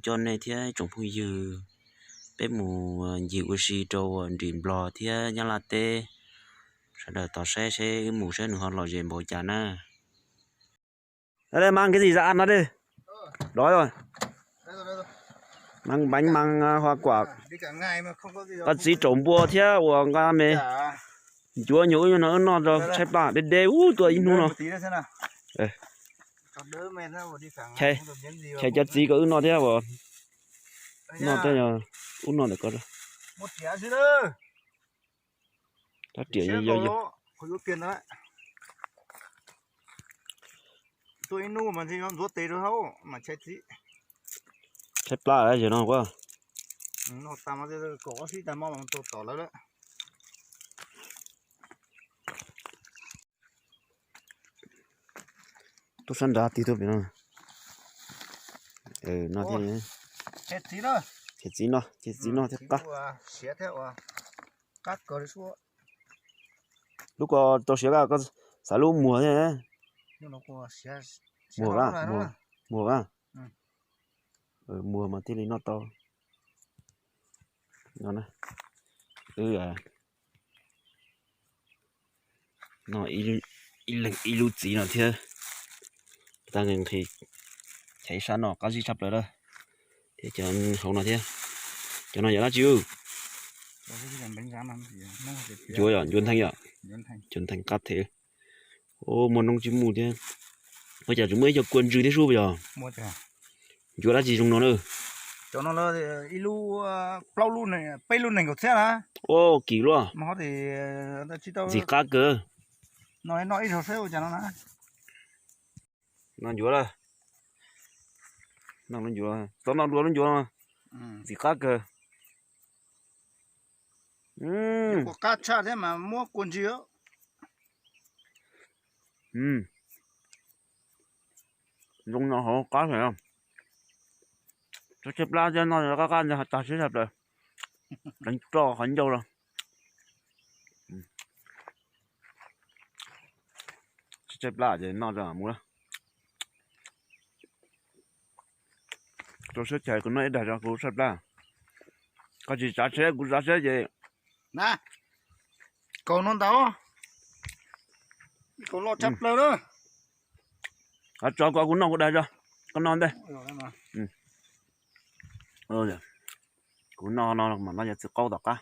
Coj nej thiab tsoom phooj ywg peb mus ncig ua si rau nrim Nplog thiab Nyab Laj teb, sawv daws tos saib seb wb mus saib nws ho lom zem npaum cas na. Mang cái gì ra ăn nó đi. Đói rồi. Mang bánh, mang hoa quả. Koj txiv trau npua thiab uas nqa me ncuav nyuag wb no wb noj rau tshaib plab deb deb ub tuaj ib hnub no. Ces cov txiv kom wb noj thiab uas noj thiab, wb noj ntawm ko. Rab riam yog yog. Tshaib plab yog no. Tuaj sab nrad tig tuaj pem no. No thiab. Ces txiv noj, ces txiv noj thiab qab. Lub ko rau siav, koj xav lub muag thiab. Muag, muag, muag mas thiaj li noj tau. Noj ib lub txiv no thiab. Tag nqhis, chav ib sab no qab zib tshaj plaws lawm. Thiab cov hauv no thiab. Cov no yog dab tsi? Ncuav yom, ncuav ntheej yom. Ncuav ntheej qab thiab. Muaj noob tsib mus thiab. Ua cas tseem muaj ib co kua ntsws thiab sub yog? Ncuav dab tsi zoo no na? Cov no ib lub plaub lub, peb lub nees nkaum txhiab na. Kim luaj. Ntxim qab kawg. No noj ib zaug saib ua cas no na. No ncuav lawm. Noj ncuav, txhob noj dua lub ncuav no. Ntxim qab kawg. Qab tshaj thiab mas muab kua ntsws. Zoo no hauv qab. Tshaib plab thiab noj qab qab ntag, tag siab tshaj plaws. Pleev roj qhov ncauj los. Tshaib plab ces noj mus. Rau siab chais kuv noj ib daig tso, kuv tshaib plab. Koj tsis tsav tsheb, kuv tsav tsheb ces. Na, kaus no ntau, kaus loj tshaj plaws na. Tso kom kuv noj kuv daig tso, koj noj ntej. Kuv noj no mas noj yog txiv qaub tom qab.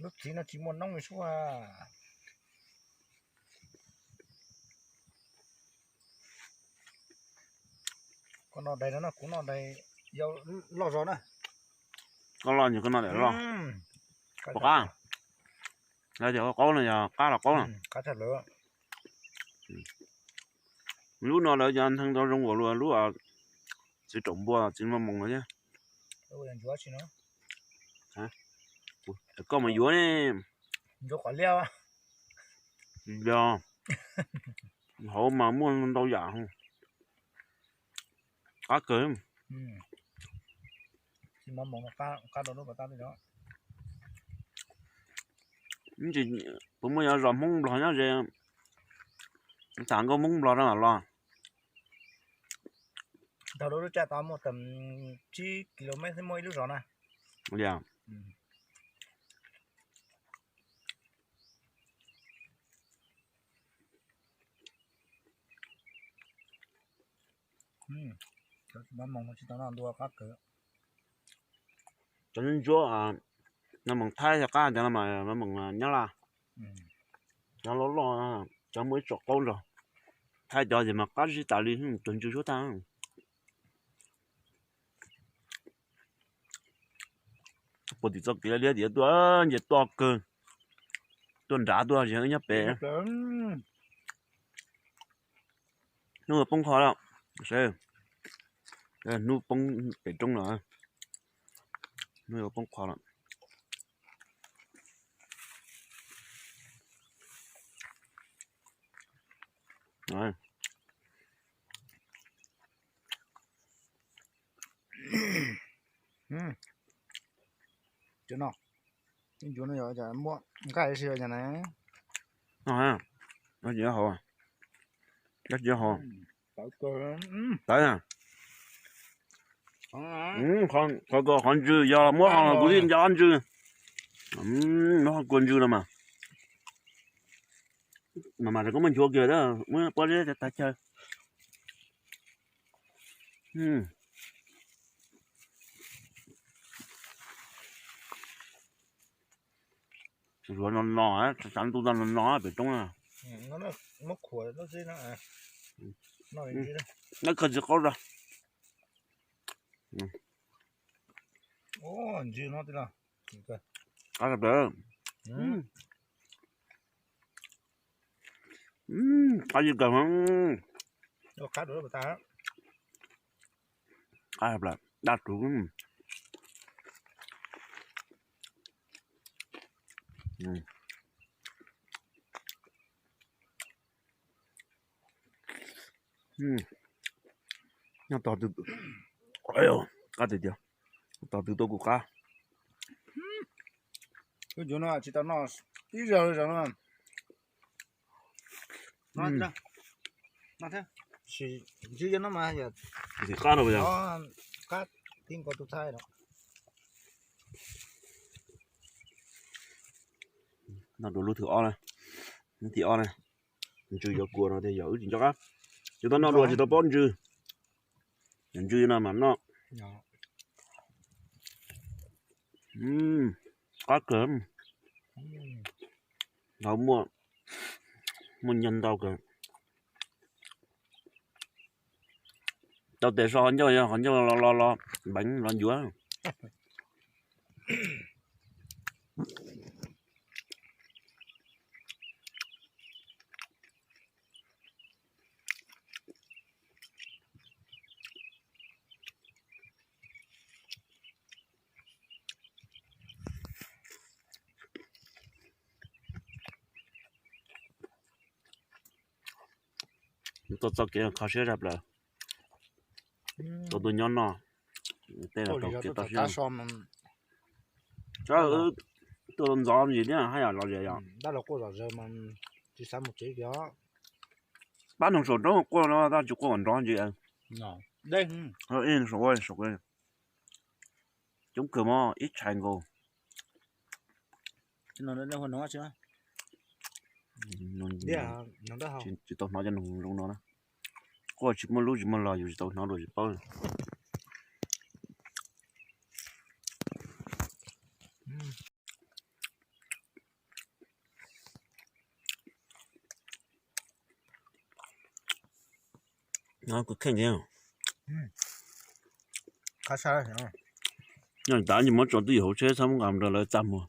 Lub txiv no tsis muaj noob li sub. Koj noj daig no, kuv noj daig yau loj zog na. Koj loj nyuag koj noj daim loj. Pom qab. Yog tias qaub no yog qab los qaub no. Lub no lawv cov nthee tau zoo nkaus li lub txiv raum npua txiv maj moos no thiab. Koj mas yuav ne. Yog, hauv mas muaj ntau yam. Qab kawg. Puas muaj cov zos Hmoob Nplog nyob ze, tham nkauj Hmoob Nplog no los? Ntau lub lub caj tau muaj tầm tsib ki lô mét thiab muaj ib lub zos na. Li. Cov maj moos no tsis tau noj ntua qab kawg. Cov ntsuab, maj moos Thaib thiab qab, cov no mas maj moos Nyab Laj. Cov loj loj, cov muaj ib tsom qaub nrog. Thaib cov ces mas qab zib tas li, tuag ntsws suab tag. Puag tim txoj kev liab tias tuaj nce toj kawg, tuaj nrad tuaj ces wb nyob pem. Hnub poob qho lawm, hnub poob pem roob lawm, hnub yuav poob qho lawm. Cov no, cov no yog muab nqaij si cas na. No, no tsis haus, no tsis haus. Qhov, qhov ntsws yog muab ho kuv tij nco qab ntsws. Muab ho kua ntsws no mas, mas mas koj muaj nchuav kiag, muab pob zeb tag chaw. Zuav no no, tsav ntuj no no pem roob. Nab kawg tsis qaub zog. Qab, qab yig kawg. Qab daj rug. Nyob tog twg, qab tiag tiag, tog twg tuaj kuj qab. Wb cov no tsis tau noj ib zaug li zaum no. Sim ntsws no mas yog qab no yog qab tib nkaus tus thaij no. Noj dua lub thib ob na, lub thib ob na. Ntsws yuav kua no tiag yog wb tsis nco qab. Yus tau noj dua tsis tau paub ntsws. Ntsws no mas noj. Qab kawg. Hauv muaj, muaj nyuag ntau kawg. Tau tes so qhov ncauj, yog qhov ncauj los los los npeev los ncuav. Tuaj txoj kev kho siab zaj plaws. Tuaj tuaj nyob noj, tej los tau kev tau siab. Tuaj ntxov ntsis thiab haj yam los zem yom. Pab noog saum roob quaj no tab tsis quaj kom nrov ntsis. Saum, coob kawg mog ib tshais nkaus. Tsis tau hnov cov noog zoo no na. Quaj tsis muaj lub tsis muaj los yus tsis tau hnov dua tsis paub. Kuv kheej thiab. Nyob tas nyias muab tso twj ywm hauv tsheb txhob muab nqa mus rau lawv txaj muag.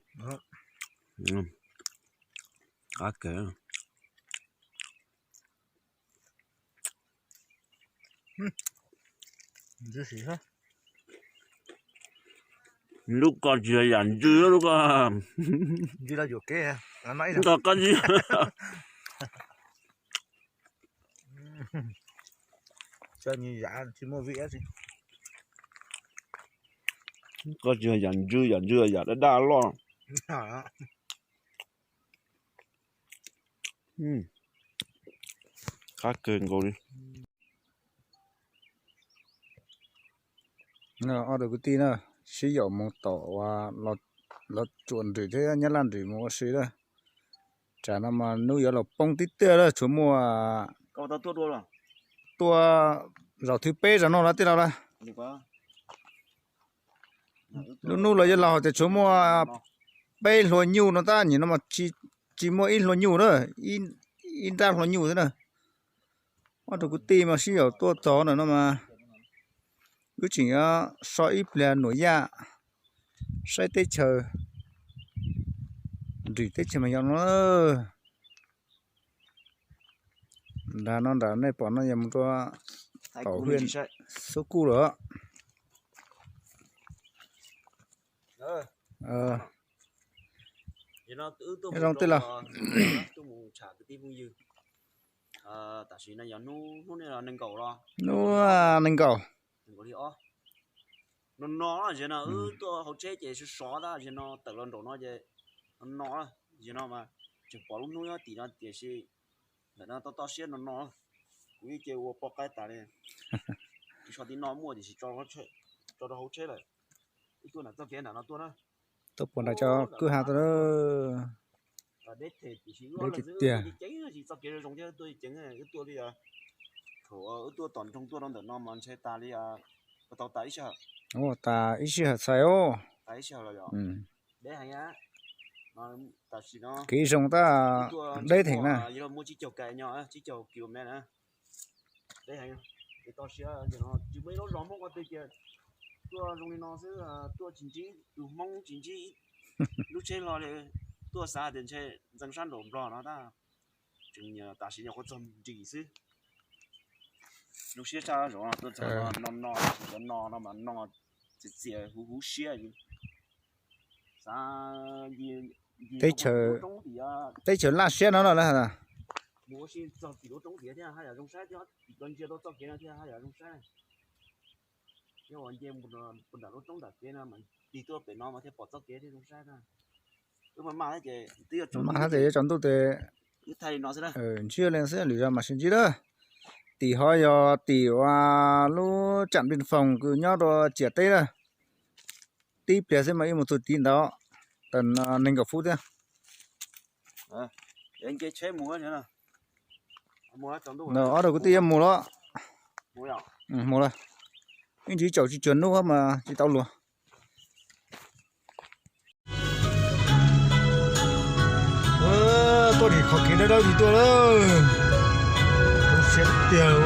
Qab kawg. Lub ko tsis yog yam ntsws lub ko. Ntsws los yuam kev, ntsws los qab zib. Koj tsis yog yam ntsws, yam ntsws yam daj daj loj. Qab kawg nkaus li. Ob tug kwv tij na, sib yaum mus tom uas Los Tsuam Nrim thiab Nyab Laj Nrim mus ua si na. Tsam no mas hnub yuav los poob tib tiag lawm, tshuav muaj tuaj zaum thib peb zaum no lawm tij laug lawm. Lub hnub los yuav los hais tias tshuav muaj peb hlua nyuj no tab sis no mas tsis muaj ib hlua nyuj na, ib nrab hlua nyuj xwb na. Ob tug kwv tij mas sib yaum tuaj txog ntawm no mas wb tseem yuav so ib pliag nuam yaj saib teb chaws, nrim teb chaws mas yog no. Nram no nram nej pom no yog mus rau tom hia Xub Kuj lawm. Zoo tij laug. Tam sim no yog hnub, hnub nees nkaum los, hnub nees nkaum. No no, zaum no wb tuaj hauv tsheb ces sov sov tab, zaum no tawm los nraum no ces no no, zaum no mas tseem pom lub hnub nyob tim no tiam sis ntawm no toj toj siab no no. Kuv ib ce ua poj qaib tas li. Tsis so ti no muaj tiam sis tso rau hauv tsheb lawm. Ib tuaj nram txoj kev nram no tuaj na. Tuaj puag nram cov kwj ha tuaj na. Deb tiag tiag. Txoj kev zoo zoo thiab tuaj ceev, wb tuaj li, thaum wb tuaj tom nroog tuaj rau ntawm no mas ntshe tas li, tau tas ib sij hawm. Tas ib sij hawm txhais os. Tas ib sij hawm los yom. Deb heev. Tam sim no kev zoo tab deb theem na. Yog muaj tsib caug kais nyo, tsib caug kis lus mev na. Deb heev. Ces toj siab no tsis muaj ib lub zos Hmoob ko twg ces tuaj zoo li no xwb, tuaj tsis ntsib tus Hmoob, tsis ntsib lub tsheb hlo li, tuaj xav tias ntshe ntxeev sab nraum Nplog no tab, tseem tam sim nyuam qhuav txog Nris xwb. Zoo siab tshaj zaum no tuaj txog no, no no, no no mas no txias txias huv huv siab. Xav teb chaws laj siab no no na. Mus ua si txog tim lub roob tiav thiab haj yam zoo saib thiab, tim ko ntsia rau txoj kev no thiab haj yam zoo saib. Yog uas nce mus nram lub roob nram kev no mas tig tuaj pem no mas thiaj pom txoj kev thiab zoo saib na. Wb maj maj thiab ces twb yuav tsaus ntuj, yuav tsaus ntuj ces wb thaij li no xwb na. Ntsib li xwb lwm zaus mam sib ntsib lawm. Tim ho yog tim uas lub tsam biên phòng kws nyob rau ciam teb na. Tib pliag xwb mas ib mus txog tid ntawd, tau nees nkaum phút thiab. Ob tug kwv tij yuav mus lawm. Mus lawm. Ib ntsis caum tsis cuag hnub mas tsis tau luag. Tuaj tim qhov kev dawb dawb tim tuaj lawm. Zoo siab tiag.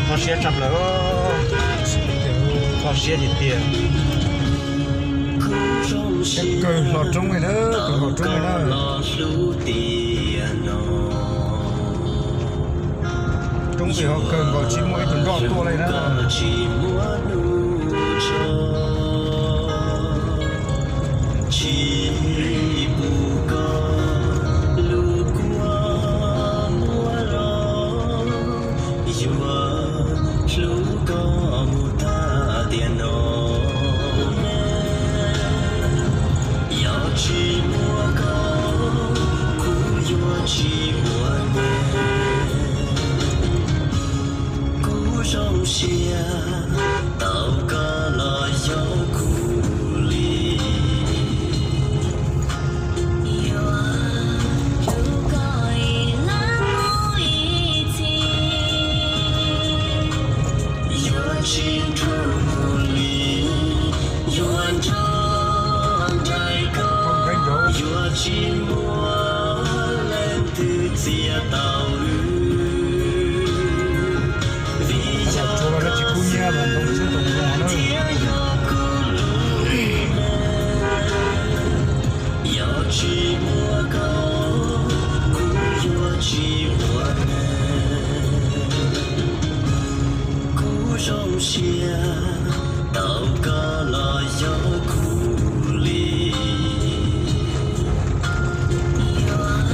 Kho siab tshaj plaws, kho siab tiag tiag. Kawg hlo roob li na, kawg hlo roob li na. Roob li ho kawg nkaus tsis muaj ib tug nroj tuaj li na. Yuav hlub koj mus tag tiam no, yog tsis muaj koj kuv yuav tsis ua neeg. Kuv zoo siab tau koj los yog kuv li. Yuav hlub koj ib leeg mus ib txhis, yuav tsis nrug mus li, yuav nrog nraim koj, yuav tsis muaj leej twg txiav tau wb, vim yog koj thiaj yog kuv lub neej. Yog tsis muaj koj kuv yuav tsis ua neeg. Kuv zoo siab tau koj los yog kuv li. Yuav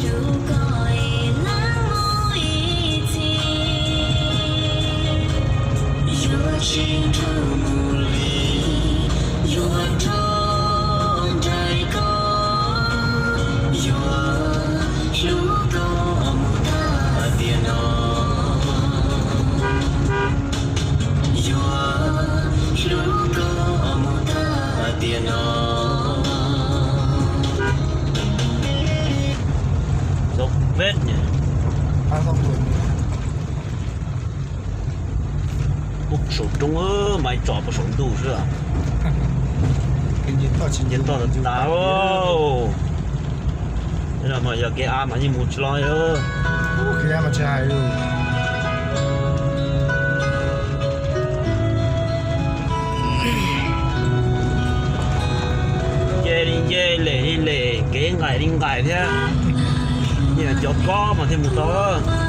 hlub koj ib leeg mus ib txhis, yuav tsis nrug mus li, yuav nrog nraim koj, yuav hlub koj mus tag tiam no, yuav Saum roob mas ib tsom puag saum ntuj xwb. Ces toj tas, yog kev av mas yeej mus tsis los. Nce li nce, lem li lem, kev nqaim li nqaim thiab. Nyiam cov kob mas thiaj mus tau.